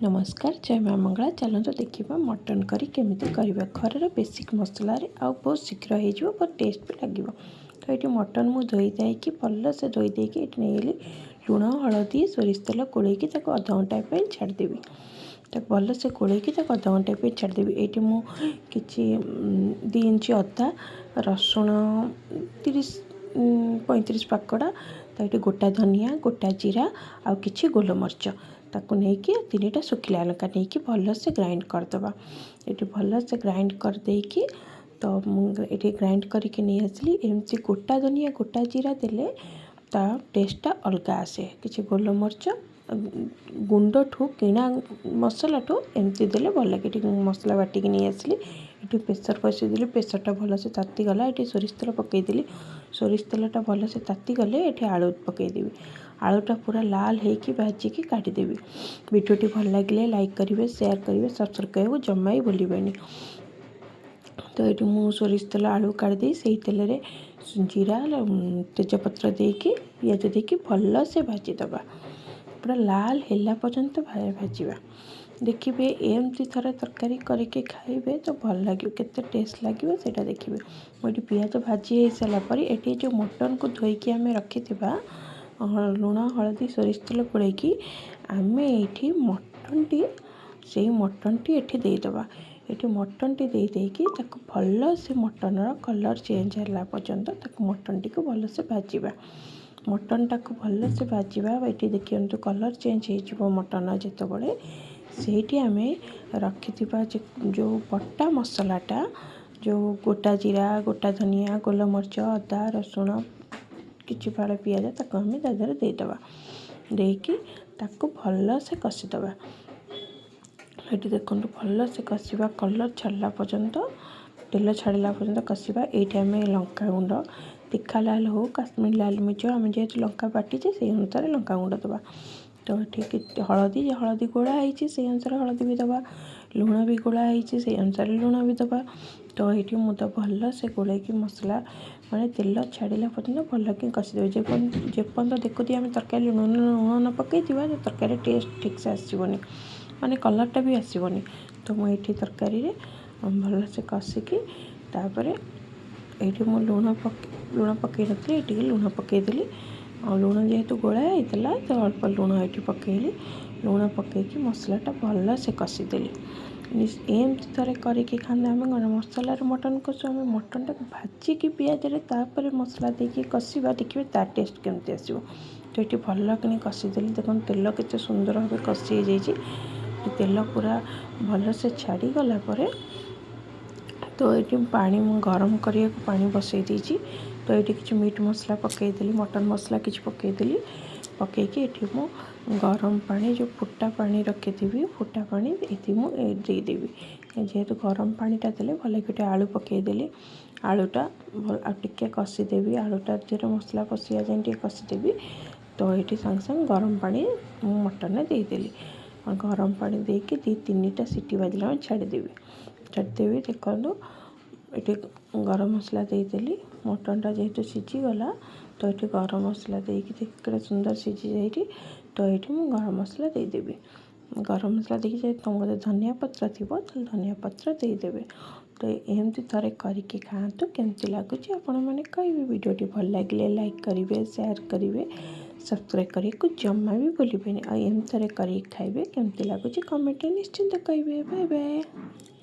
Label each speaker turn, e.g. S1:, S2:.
S1: ନମସ୍କାର, ଜୟ ମା ମଙ୍ଗଳା। ଚାଲନ୍ତୁ ଦେଖିବା ମଟନ୍ କରି କେମିତି କରିବା ଘରର ବେସିକ୍ ମସଲାରେ, ଆଉ ବହୁତ ଶୀଘ୍ର ହେଇଯିବ, ବହୁତ ଟେଷ୍ଟ ବି ଲାଗିବ। ତ ଏଇଠି ମଟନ୍ ମୁଁ ଧୋଇ ଦେଇକି, ଭଲସେ ଧୋଇ ଦେଇକି ଏଇଠି ନେଇଗଲି ଲୁଣ, ହଳଦୀ, ସୋରିଷ ତେଲ ଗୋଳେଇକି ତାକୁ ଅଧଘଣ୍ଟା ପାଇଁ ଛାଡ଼ିଦେବି। ତାକୁ ଭଲସେ ଗୋଳେଇକି ତାକୁ ଅଧଘଣ୍ଟା ପାଇଁ ଛାଡ଼ିଦେବି। ଏଇଠି ମୁଁ କିଛି 2 ଇଞ୍ଚ ଅଦା, ରସୁଣ 30-35 ପାକଡ଼ା, ତ ଏଇଠି ଗୋଟା ଧନିଆ, ଗୋଟା ଜିରା ଆଉ କିଛି ଗୋଲମରିଚ, ତାକୁ ନେଇକି ତିନିଟା ଶୁଖିଲା ଲଙ୍କା ନେଇକି ଭଲସେ ଗ୍ରାଇଣ୍ଡ କରିଦେବା। ଏଠି ଭଲସେ ଗ୍ରାଇଣ୍ଡ କରିଦେଇକି, ତ ମୁଁ ଏଠି ଗ୍ରାଇଣ୍ଡ କରିକି ନେଇ ଆସିଲି। ଏମିତି ଗୋଟା ଧନିଆ, ଗୋଟା ଜିରା ଦେଲେ ତା ଟେଷ୍ଟଟା ଅଲଗା ଆସେ। କିଛି ଗୋଲମରିଚ ଗୁଣ୍ଡଠୁ, କିଣା ମସଲାଠୁ ଏମିତି ଦେଲେ ଭଲ ଲାଗେ। ଏଠି ମୁଁ ମସଲା ବାଟିକି ନେଇ ଆସିଲି। ଏଠି ପ୍ରେସର୍ ବସାଇଦେଲି। ପ୍ରେସର୍ଟା ଭଲସେ ତାତିଗଲା। ଏଠି ସୋରିଷ ତେଲ ପକାଇଦେଲି। ସୋରିଷ ତେଲଟା ଭଲସେ ତାତିଗଲେ ଏଠି ଆଳୁ ପକାଇଦେବି। ଆଳୁଟା ପୁରା ଲାଲ ହେଇକି ଭାଜିକି କାଢ଼ିଦେବି। ଭିଡ଼ିଓଟି ଭଲ ଲାଗିଲେ ଲାଇକ୍ କରିବେ, ସେୟାର କରିବେ, ସବସ୍କ୍ରାଇବ୍ କରିବାକୁ ଜମା ବି ଭୁଲିବେନି। ତ ଏଇଠି ମୁଁ ସୋରିଷ ତେଲ ଆଳୁ କାଢ଼ିଦେଇ ସେଇ ତେଲରେ ଜିରା, ତେଜପତ୍ର ଦେଇକି, ପିଆଜ ଦେଇକି ଭଲସେ ଭାଜିଦେବା। ପୁରା ଲାଲ ହେଲା ପର୍ଯ୍ୟନ୍ତ ଭାଜିବା। ଦେଖିବେ, ଏମିତି ଥରେ ତରକାରୀ କରିକି ଖାଇବେ ତ ଭଲ ଲାଗିବ, କେତେ ଟେଷ୍ଟ ଲାଗିବ ସେଇଟା ଦେଖିବେ। ମୁଁ ଏଠି ପିଆଜ ଭାଜି ହେଇସାରିଲା ପରେ ଏଠି ଯେଉଁ ମଟନକୁ ଧୋଇକି ଆମେ ରଖିଥିବା, ଲୁଣ, ହଳଦୀ, ସୋରିଷ ତେଲ ଗୋଳେଇକି, ଆମେ ଏଇଠି ମଟନଟି, ସେଇ ମଟନଟି ଏଠି ଦେଇଦେବା। ଏଠି ମଟନଟି ଦେଇ ଦେଇକି ତାକୁ ଭଲସେ ମଟନର କଲର୍ ଚେଞ୍ଜ ହେଲା ପର୍ଯ୍ୟନ୍ତ ତାକୁ ମଟନଟିକୁ ଭଲସେ ଭାଜିବା। ମଟନଟାକୁ ଭଲସେ ଭାଜିବା। ଏଠି ଦେଖନ୍ତୁ, କଲର୍ ଚେଞ୍ଜ ହେଇଯିବ ମଟନ ଯେତେବେଳେ, ସେଇଠି ଆମେ ରଖିଥିବା ଯେଉଁ ବଟା ମସଲାଟା, ଯେଉଁ ଗୋଟା ଜିରା, ଗୋଟା ଧନିଆ, ଗୋଲମରିଚ, ଅଦା, ରସୁଣ, କିଛି ଫାଳ ପିଆଜ, ତାକୁ ଆମେ ତା ଦେହରେ ଦେଇଦେବା। ଦେଇକି ତାକୁ ଭଲସେ କଷିଦେବା। ଏଠି ଦେଖନ୍ତୁ, ଭଲସେ କଷିବା, କଲର୍ ଛାଡ଼ିଲା ପର୍ଯ୍ୟନ୍ତ, ତେଲ ଛାଡ଼ିଲା ପର୍ଯ୍ୟନ୍ତ କଷିବା। ଏଇଠି ଆମେ ଲଙ୍କା ଗୁଣ୍ଡ, ତିଖା ଲାଲ ହଉ, କାଶ୍ମୀର ଲାଲ ମିର୍ଚ, ଆମେ ଯେହେତୁ ଲଙ୍କା ବାଟିଛେ, ସେଇ ଅନୁସାରେ ଲଙ୍କା ଗୁଣ୍ଡ ଦେବା। ତ ଏଠି ହଳଦୀ, ହଳଦୀ ଗୋଳା ହେଇଛି, ସେଇ ଅନୁସାରେ ହଳଦୀ ବି ଦେବା। ଲୁଣ ବି ଗୋଳା ହେଇଛି, ସେଇ ଅନୁସାରେ ଲୁଣ ବି ଦେବା। ତ ଏଇଠି ମୁଁ ତ ଭଲସେ ଗୋଳେଇକି ମସଲା, ମାନେ ତେଲ ଛାଡ଼ିଲା ପର୍ଯ୍ୟନ୍ତ ଭଲକି କଷିଦେବି। ଯେପର୍ଯ୍ୟନ୍ତ ଦେଖୁଥିବେ ଆମେ ତରକାରୀ ଲୁଣ ନ ପକାଇଥିବା, ତ ତରକାରୀ ଟେଷ୍ଟ ଠିକ୍ସେ ଆସିବନି, ମାନେ କଲର୍ଟା ବି ଆସିବନି। ତ ମୁଁ ଏଇଠି ତରକାରୀରେ ଭଲସେ କଷିକି, ତାପରେ ଏଇଠି ମୁଁ ଲୁଣ ପକାଇ ନଥିଲି, ଟିକେ ଲୁଣ ପକାଇଦେଲି। ଆଉ ଲୁଣ ଯେହେତୁ ଗୋଳା ହେଇଥିଲା, ତ ଅଳ୍ପ ଲୁଣ ଏଇଠି ପକାଇଲି। ଲୁଣ ପକାଇକି ମସଲାଟା ଭଲସେ କଷିଦେଲି। ଏମିତି ଥରେ କରିକି ଖାଆନ୍ତୁ। ଆମେ କ'ଣ ମସଲାରେ ମଟନ୍ କଷୁ, ଆମେ ମଟନ୍ଟାକୁ ଭାଜିକି ପିଆଜରେ ତାପରେ ମସଲା ଦେଇକି କଷିବା, ଦେଖିବେ ତା ଟେଷ୍ଟ କେମିତି ଆସିବ। ତ ଏଠି ଭଲ କିଣି କଷିଦେଲି। ଦେଖନ୍ତୁ, ତେଲ କେତେ ସୁନ୍ଦର ଭାବେ କଷି ହେଇଯାଇଛି। ତେଲ ପୁରା ଭଲସେ ଛାଡ଼ିଗଲା ପରେ, ତ ଏଇଠି ପାଣି ମୁଁ ଗରମ କରିବାକୁ ପାଣି ବସାଇ ଦେଇଛି। ତ ଏଇଠି କିଛି ମିଟ୍ ମସଲା ପକାଇଦେଲି, ମଟନ୍ ମସଲା କିଛି ପକାଇଦେଲି। ପକାଇକି ଏଠି ମୁଁ ଗରମ ପାଣି, ଯେଉଁ ଫୁଟା ପାଣି ରଖିଥିବି, ଫୁଟା ପାଣି ଏଠି ମୁଁ ଦେଇଦେବି। ଯେହେତୁ ଗରମ ପାଣିଟା ଦେଲେ ଭଲ। ଗୋଟେ ଆଳୁ ପକାଇଦେଲି। ଆଳୁଟା ଆଉ ଟିକେ କଷିଦେବି। ଆଳୁଟା ଦେହରେ ମସଲା ପଶିବା ଯାଏଁ ଟିକେ କଷିଦେବି। ତ ଏଇଠି ସାଙ୍ଗେ ସାଙ୍ଗେ ଗରମ ପାଣି ମୁଁ ମଟନରେ ଦେଇଦେଲି। ଗରମ ପାଣି ଦେଇକି ଦୁଇ ତିନିଟା ସିଟି ବାଜିଲା ବେଳେ ଛାଡ଼ିଦେବି, ଛାଡ଼ିଦେବି। ଦେଖନ୍ତୁ, ଏଠି ଗରମ ମସଲା ଦେଇଦେଲି। ମଟନଟା ଯେହେତୁ ସିଝିଗଲା, ତ ଏଠି ଗରମ ମସଲା ଦେଇକି କେତେ ସୁନ୍ଦର ସିଝି ଯାଇଛି। ତ ଏଇଠି ମୁଁ ଗରମ ମସଲା ଦେଇଦେବି। ଗରମ ମସଲା ଦେଇକି ଯଦି ତୁମ କତିରେ ଧନିଆ ପତ୍ର ଥିବ, ତାହେଲେ ଧନିଆ ପତ୍ର ଦେଇଦେବେ। ତ ଏମିତି ଥରେ କରିକି ଖାଆନ୍ତୁ, କେମିତି ଲାଗୁଛି ଆପଣମାନେ କହିବେ। ଭିଡ଼ିଓଟି ଭଲ ଲାଗିଲେ ଲାଇକ୍ କରିବେ, ସେୟାର କରିବେ, ସବସ୍କ୍ରାଇବ୍ କରିବାକୁ ଜମା ବି ଭୁଲିବେନି। ଆଉ ଏମିତି ଥରେ କରିକି ଖାଇବେ, କେମିତି ଲାଗୁଛି କମେଣ୍ଟରେ ନିଶ୍ଚିନ୍ତ କହିବେ। Bye bye.